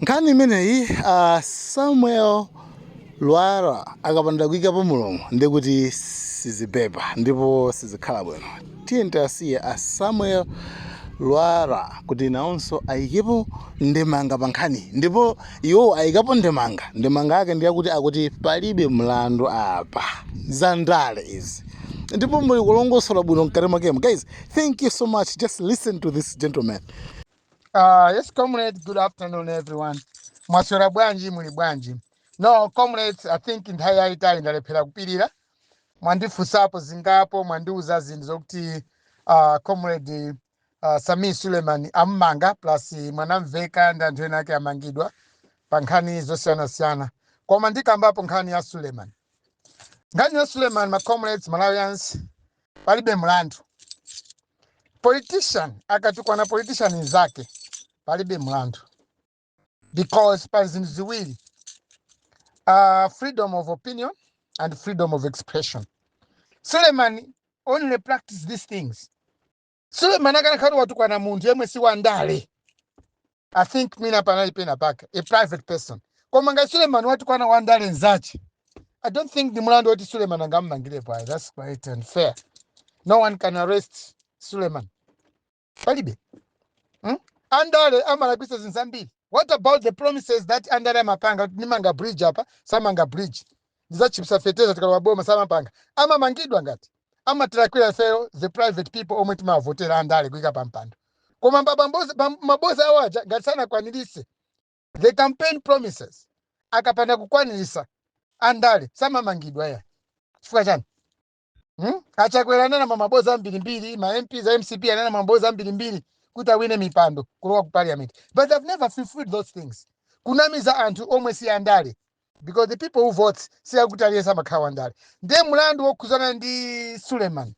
Nkhani imeneyi, Samuel Lwara akapanda kuyikapo mulomo, ndikuti sizipepa ndipo sizikhala bwino. Tiye tiasiye a Samuel Lwara kuti nawonso ayikepo ndemanga pa nkhani, ndipo iwo ayikapo ndemanga. Ndemanga yake ndiyakuti akuti palibe mlandu apa, zandale izi, ndipo muli kulongosola bwino mkati mwakemo. Guys, thank you so much. Just listen to this gentleman. Yes, comrades, good afternoon, everyone. Mwaswera bwanji? Muli bwanji? No, comrades, I think nthawi yayitali ndalephera kupirira. Mwandifunsapo zingapo, mwandiuza zinthu zokuti comrade Sami Suleiman ammanga, plus Mwanamveka ndi anthu ena ake amangidwa pa nkhani zosiyanasiyana. Koma ndikambapo nkhani ya Suleiman. Nkhani ya Suleiman, ma comrades, Malawians, palibe mlandu. Politician akatukwana politician nzake, palibe mlandu, because pali zinthu ziwiri, freedom of opinion and freedom of expression. Suleiman only practice these things. Suleiman akanakhala watukwana munthu yemwe si wandale, I think mina panali pena pake, a private person. Koma ngati Suleiman watukwana wandale nzache, I don't think ndi mlandu woti Suleiman angammangirepo ayi. That's quite unfair. No one can arrest Suleiman, palibe. Andale amalakwisa zinthu zambiri. What about the promises that andale amapanga kuti nimanga bridge apa, samanga bridge, ndizachipisa fetereza tikalowa boma, samapanga, amamangidwa? Ngati amatilakwira ifeyo, the private people omwe timavotera andale kuyika pa mpando, koma maboza awo aja ngati sanakwanirise the campaign promises, akapanda kukwanirisa andale, samamangidwa ya chifukwa chani? Achakwera anena mamaboza ambirimbiri, ma MPs a MCP anena maboza ambirimbiri kuti awine mipando kulowa ku parliament, but they've never fulfilled those things. Kunamiza anthu omwe si andale, because the people who vote si akuti aliyense amakhala wandale. Ndiye mlandu wokhuzana ndi Suleiman,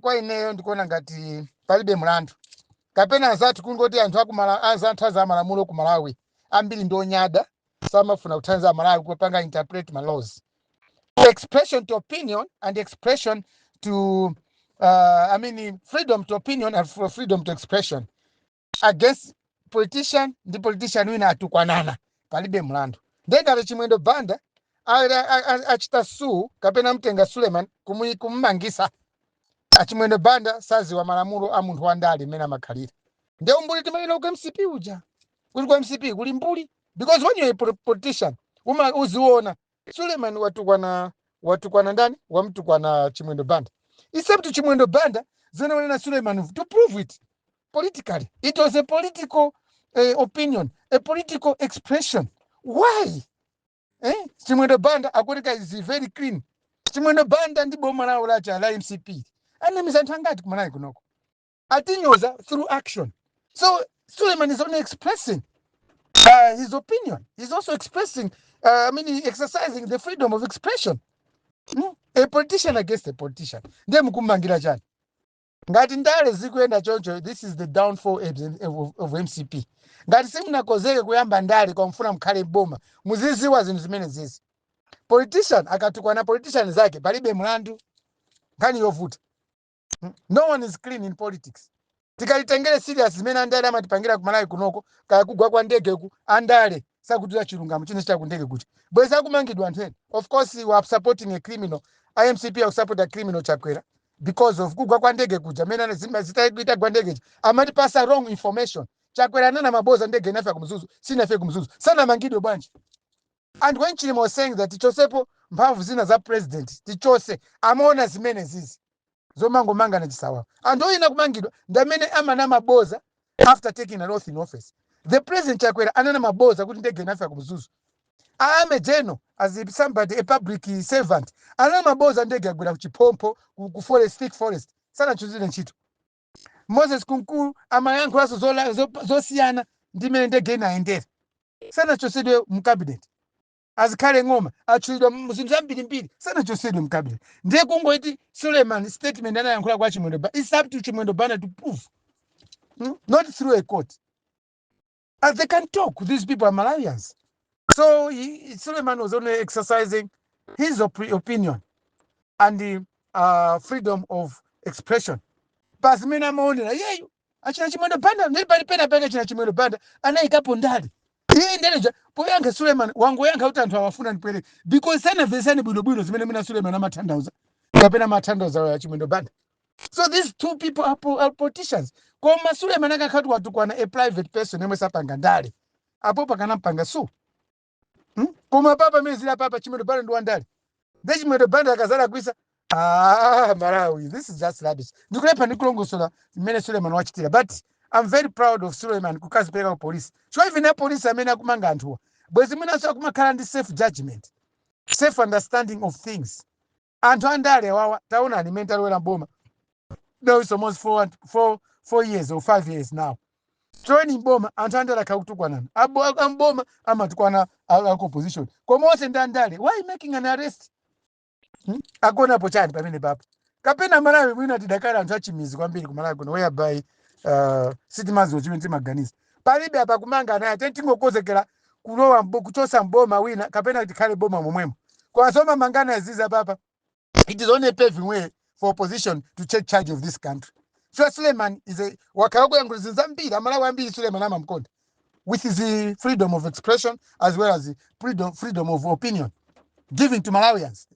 kwa ineyo ndikuona ngati palibe mlandu, kapena anzathu kungoti anthu akumala anzathu azamalamulo ku Malawi ambiri ndi onyada, samafuna kuthandiza Malawi kupanga interpret ma laws. Expression to opinion and expression to I mean, freedom to opinion and freedom to expression against politician ndi politician wina atukwanana, palibe mlandu. Ndengati Chimwendo Banda achita sue kapena mtenga Suleiman kumumangisa, achimwendo Banda saziwa malamulo a munthu wandale mmene amakhalira. Ndiye umbuli timayina ku MCP uja, kuli ku MCP kuli mbuli, because when you're a politician uma uziona Suleiman watukwana, watukwana ndani? Wamtukwana Chimwendo Banda, except Chimwendo Banda zinaonena Suleiman to prove it politically. It was a political opinion, a political expression. Why, eh? Chimwendo Banda akutika is very clean. Chimwendo Banda ndi boma lawo lacha la MCP anamiza anthu angati kumalawi kunoko, atinyoza through action. So Suleiman is only expressing his opinion. He's also expressing, I mean, exercising the freedom of expression. A politician against a politician, ndiye mukummangira chani? Ngati ndale zikuyenda choncho, this is the downfall of MCP. Ngati simunakozeke kuyamba ndale kwamfuna mkhale boma, muziziwa zinthu zimene zizi. Politician akatukwana politician zake, palibe mlandu. Nkhani yovuta. No one is clean in politics. Tikalitengere serious zimene andale amatipangira kumalawi kunoko, kaya kugwa kwa ndege ku, andale sakutira chilungamo chine chita kundege kuti bweza akumangidwa anthu ena. Of course we are supporting a criminal. IMCP akusupport a criminal Chakwera because of kugwa kwa ndege kuja amene zitaita ndege amatipasa wrong information. Chakwera anena maboza, ndege inafika kumzuzu, sinafike kumzuzu, sanamangidwe bwanji? And when Chilima was saying that tichosepo mphamvu zina za president, tichose, amaona zimene zizi zomangomangana chisawawa. Anthu oyina kumangidwa ndi amene amana maboza after taking an oath in office. The president Chakwera anena maboza kuti ndege inafika kumzuzu. Ame jeno as if somebody, a public servant, anena maboza, ndege yagwera kuchiphompho, ku forest, thick forest, sanachuzire ntchito. Moses Kunkuyu amayankhulanso zosiyana ndi imene ndege inayendera, sanachosedwe mu cabinet. Azikhale Ng'oma atchulidwa mu zinthu zambirimbiri, sanachosedwe mu cabinet. Ndiye kungoiti Suleiman statement anayankhula kwa Chimwendo Banda, it's up to Chimwendo Banda to prove, Not through a court. As they can talk, these people are Malawians. So Suleiman was only exercising his opinion and the freedom of expression pazimene amaonera yeyo. Achina Chimwendo Banda ndili pali pena pake. China Chimwendo Banda anayikapo ndale. Iye ndaleja poyankha Suleiman, wangoyankha kuti anthu awafuna ndipwere because sanamvesane bwinobwino zimene mwina Suleiman amatanthauza kapena amatanthauza ya Chimwendo Banda. So these two people are politicians, koma Suleiman akakhala kuti watukwana a private person yemwe sapanga ndale, apo pakanampanga su, Koma papa mene zili papa, Chimwendo Banda ndi wandale, nde Chimwendo Banda akazala kuisa. Ah, Malawi, this is just rubbish. Ndikulepha ndikulongosola mmene Suleiman wachitira, but I'm very proud of Suleiman kukazipereka ku polisi. So even a polisi amene akumanga anthuwa, bwezi mwinanso akumakhala ndi self judgment, self understanding of things. Anthu andale awawa, taonani mmene talowera mboma. Now it's almost 4 years or 5 years now joining boma. Anthu andale akhala kutukwanana. Amboma amatukwana aku opposition, koma onse ndi andale. Why making an arrest? Agonapo chani pamene papo? Kapena Malawi mwina tidakhala anthu achimizi kwambiri kuMalawi kuno, whereby sitimaziwa chimene timaganiza. Palibe apa kumanga naye, teni tingokozekera kulowa kuchosa mboma wina kapena tikhale boma momwemo. Koma zoma mangana aziza papa, it is only paving way for opposition to take charge of this country. So Suleiman is a wakhala kuyankhula zinthu zambiri. Amalawi ambiri Suleiman amamkonda with the freedom of expression as well as the freedom of opinion giving to Malawians,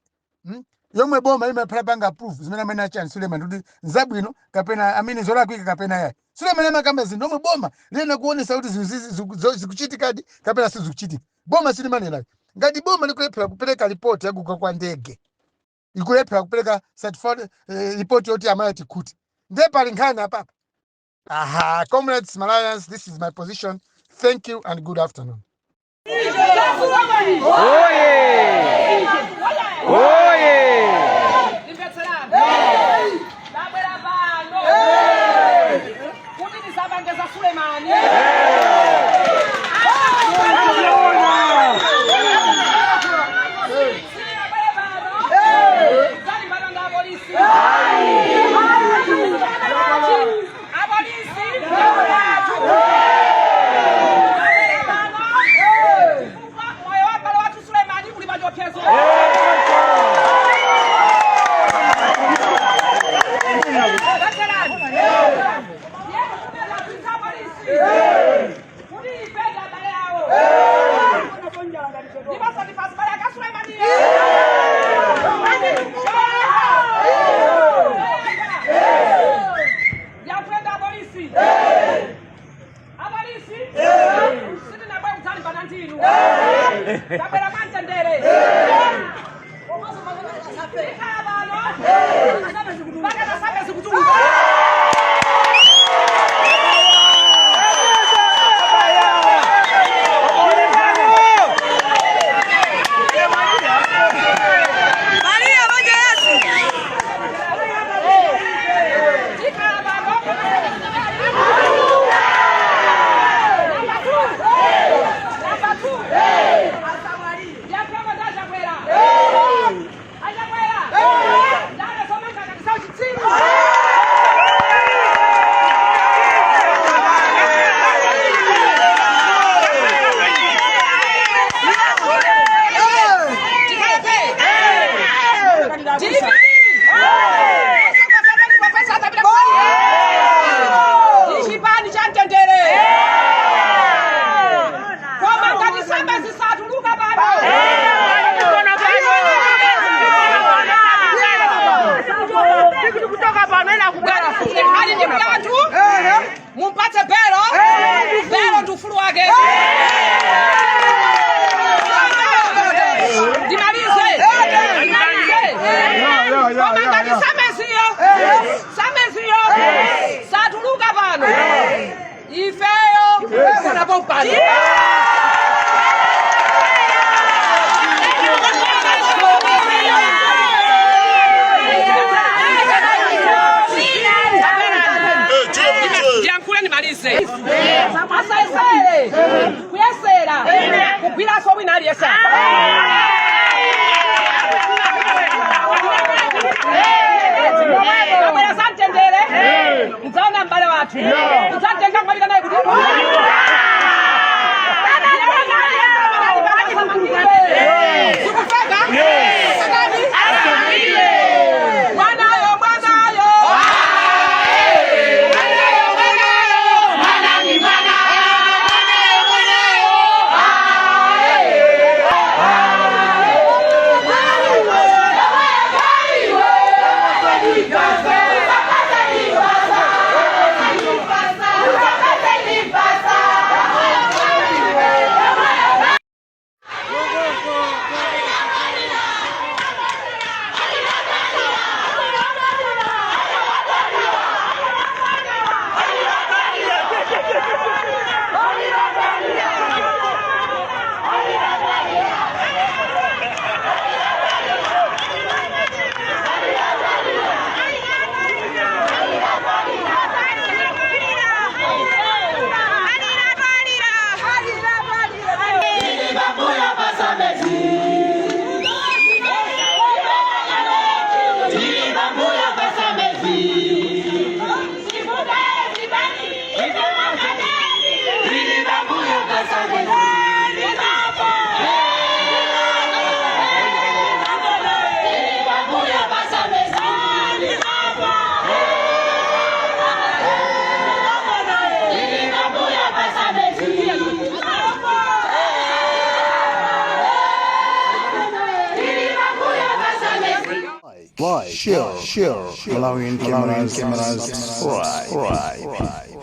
Yomwe boma imaphala panga approve zimene amene achani Suleiman kuti nzabwino kapena amene zolakwika kapena yayi. Suleiman amakamba zinthu omwe boma liyena kuonesa kuti zinthu zizi zikuchitikadi kapena sizikuchitika. Boma silimanena. Ngati boma likulephera kupereka ripoti yakugwa kwa ndege, ikulephera kupereka certified report yoti amayi tikhuti, ndiye pali nkhani apapa. Aha, comrades, Malawians, this is my position. Thank you and good afternoon. Oye! Oye! Ndimvetserani. Tabwera pano kuti tisapange za Sulemani. Sitinabwere pano kudzalimbana ndi apolisi. Apolisi athu. Tabwera pano chifukwa moyo wa m'bale wathu Sulemani uli pa chiopsezo. Mvetserani. Yeye kumelakwitsa polisi kuti ife ndi abale awo, ndiponso ndife azibale aka Sulemaniyo. Ndiyankhule apolisi. Apolisi, sitinabwere kudzalimbana ndinu, tabwera mwamtendere. Tikhala pano mpaka nasabe zikutuluka. Maria, manje Yesu. Tikhala pano. Number two. Number two. Yakwamba ndi aChakwera. AChakwera. Ndale zomangana ndisawu chitsiru. Tikalepe. DPP. Ichipani cha mtendere. Koma ngati samba zisatuluka pano, Kutoka pano ina kubwera. Ali ndi mlandu, mumpatse belo. Belo ndi ufulu wake. Ndimalize, ndimalize. Koma ngati sameziyo satuluka pano, ifeyo kunapo pano. Ndiyankhule ndimalize. Asayesere kuyesera kugwiranso wina aliyense. Abwera za mtendere, mudzaona m'bale wathu, mudzamtenga kumapita naye kuti Like, share, Malawian cameras, subscribe.